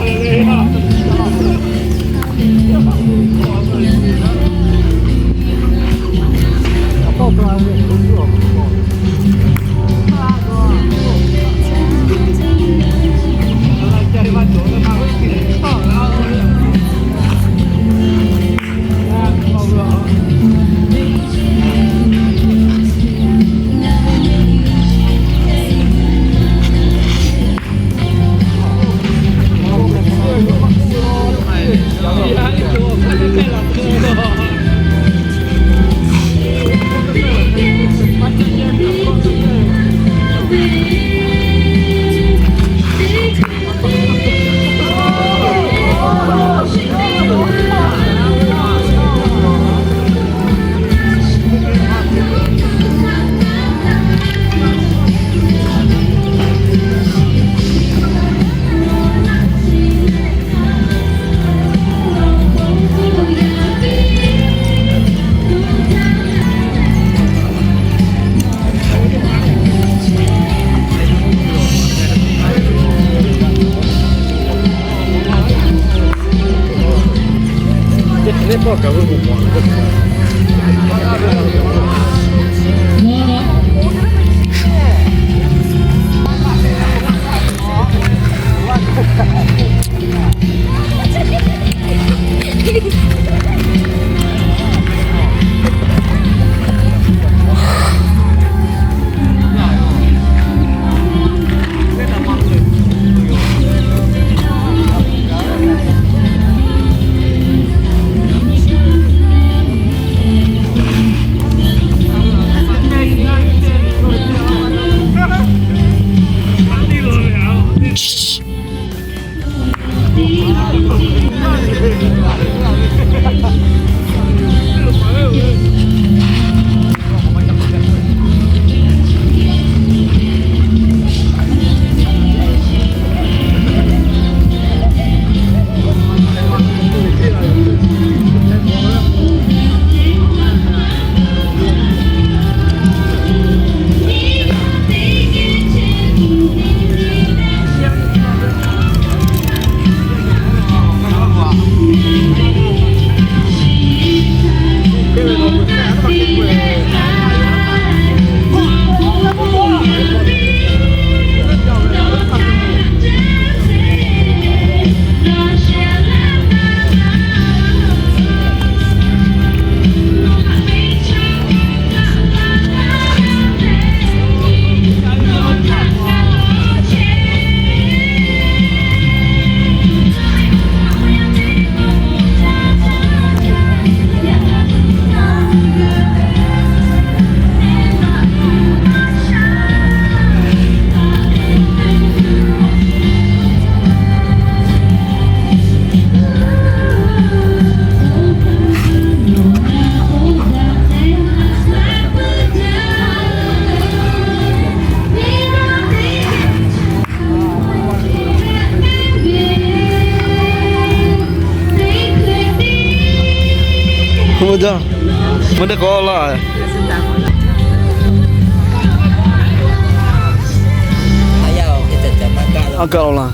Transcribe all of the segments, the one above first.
Hk'e meuˇ jaˇ, meuˇ teˇ k'awꞈ laˇ. A kaꞈ awˬ laˬ.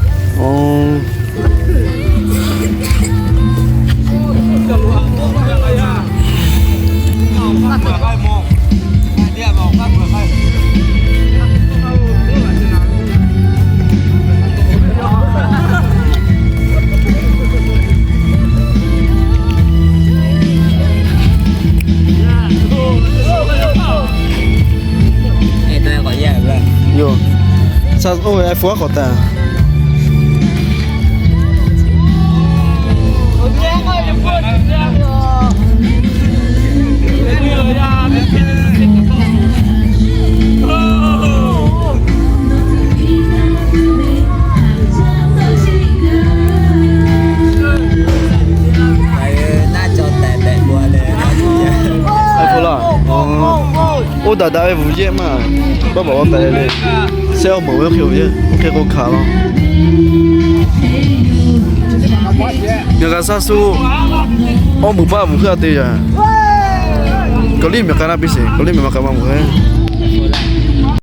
Yoˬ. Sa oˇ ve iPhone aˉ k'awꞈ taˍ. iPhone laˇ. Oˇ daꞈ daꞈ ve bvuhꞈ yehˇ maˇ, baˆ baꞈ awˬ taˍ le le. Shehˆ awˬ meuˍ ve oˇ hk'e, oˇ hk'e k'o hkanˍ laˇ. Ngaˬ kaꞈ sha shu awˬ meuˍ paˆ bvuhꞈ hk'e te yaꞈ. Kawˬ liˇ miˬ k'ai laˇ piˇ sheˍ, kawˬ liˇ miˬ ma k'ai ma bvuhꞈ hk'e.